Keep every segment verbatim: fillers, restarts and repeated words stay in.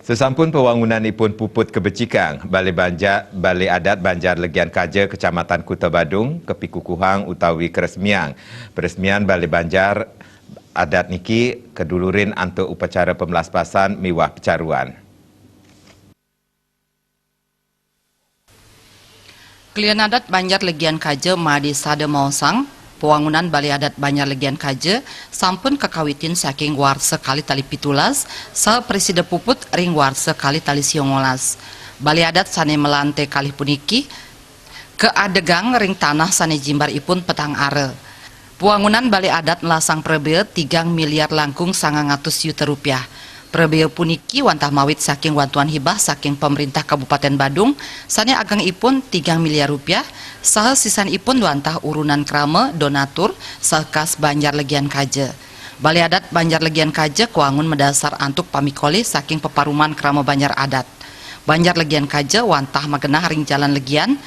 Sesampun pewangunanipun puput kabecikang, Balai Banjar, Balai Adat Banjar Legian Kaja, Kecamatan Kuta Badung, kapikukuhang utawi karesmiang. Peresmian Balai Banjar Adat niki kadulurin antuk upacara pamlaspasan miwah pacaruan. Klian adat Banjar Legian Kaja madi sada maosang, pawangunan Balai Adat Banjar Legian Kaja sampun kakawitin saking warsa kalih tali pitulas, saha prasida puput ring warsa kalih tali siongolas. Balai adat sane malante kalih puniki kaadegang ring tanah sane jimbaripun petang ara. Pawangunan Balai Adat nlasang prabea tigang miliar langkung sangang atus yuta rupiah. Prabea puniki wantah mawit saking wantuan hibah saking Pamrintah Kabupaten Badung sane agengipun tigang miliar rupiah, saha sisanipun wantah urunan krama, donatur, saha kas Banjar Legian Kaja. Balai Adat Banjar Legian Kaja kawangun madasar antuk pamikolih saking Peparuman Krama Banjar Adat. Banjar Legian Kaja wantah magenah ring Jalan Legian,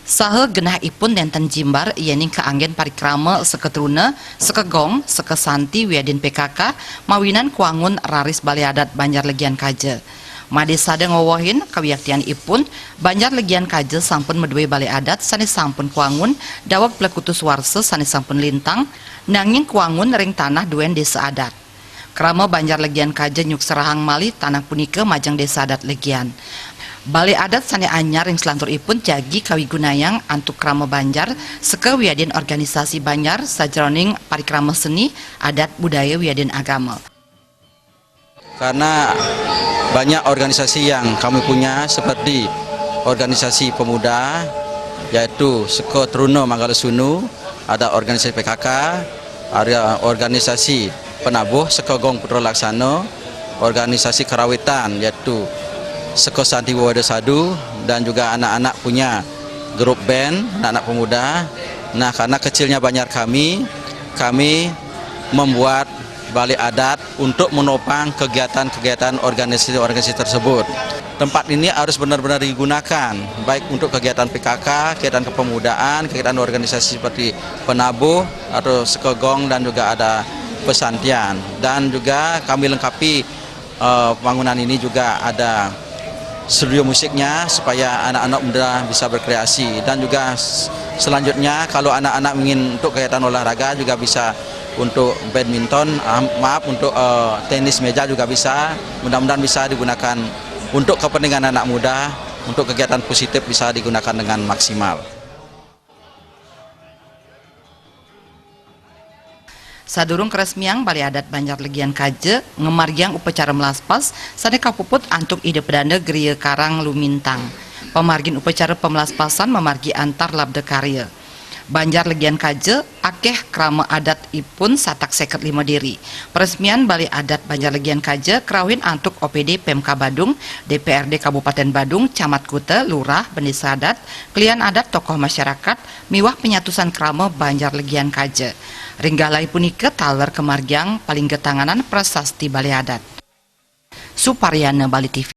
saha genahipun nenten jimbar yening kaanggen parikrama seka truna, seka gong, seka santi wiadin P K K, mawinan kawangun raris Balai Adat Banjar Legian Kaja. Madi sada ngowohin kawiaktianipun, Banjar Legian Kaja sampun madue balai adat sane sampun kawangun daweg plekutus warsa sane sampun lintang, nanging kawangun ring tanah duen desa adat. Krama Banjar Legian Kaja nyukserahang malih tanah punika majeng Desa Adat Legian. Balai adat sane anyar ring selanturipun jagi kawigunayang antuk krama banjar seka wiadin organisasi banjar sajeroning parikrama seni, adat, budaya, wiadin agama. Karena banyak organisasi yang kami punya seperti organisasi pemuda, yaitu Seka Truna Manggala Sunu, ada organisasi P K K, ada organisasi penabuh Seka Gong Putra Laksana, organisasi kerawitan yaitu Seka Santi Wada Sadu, dan juga anak-anak punya grup band, anak-anak pemuda. Nah, karena kecilnya banjar kami, kami membuat balai adat untuk menopang kegiatan-kegiatan organisasi-organisasi tersebut. Tempat ini harus benar-benar digunakan, baik untuk kegiatan P K K, kegiatan kepemudaan, kegiatan organisasi seperti penabuh atau Seka Gong, dan juga ada pesantian. Dan juga kami lengkapi, eh, bangunan ini juga ada studio musiknya supaya anak-anak muda bisa berkreasi, dan juga s-, selanjutnya kalau anak-anak ingin untuk kegiatan olahraga juga bisa untuk badminton, ah, maaf, untuk, eh, tenis meja juga bisa. Mudah-mudahan bisa digunakan untuk kepentingan anak muda, untuk kegiatan positif bisa digunakan dengan maksimal. Sadurung karesmiang Balai Adat Banjar Legian Kaja ngamargiang upacara mlaspas sane kapuput antuk Ida Pedanda Griya Karang Lumintang. Pamargin upacara pamlaspasan mamargi antar labda karya. Banjar Legian Kaja akeh krama adatipun satak seket lima diri. Peresmian Balai Adat Banjar Legian Kaja karauhin antuk O P D Pemka Badung, D P R D Kabupaten Badung, Camat Kuta, Lurah, Bendesa Adat, klian adat, tokoh masyarakat, miwah panyatusan krama Banjar Legian Kaja. Ring galahé punika taler kamargiang palingga tanganan prasasti Balé Adat. Suparyana, Bali T V.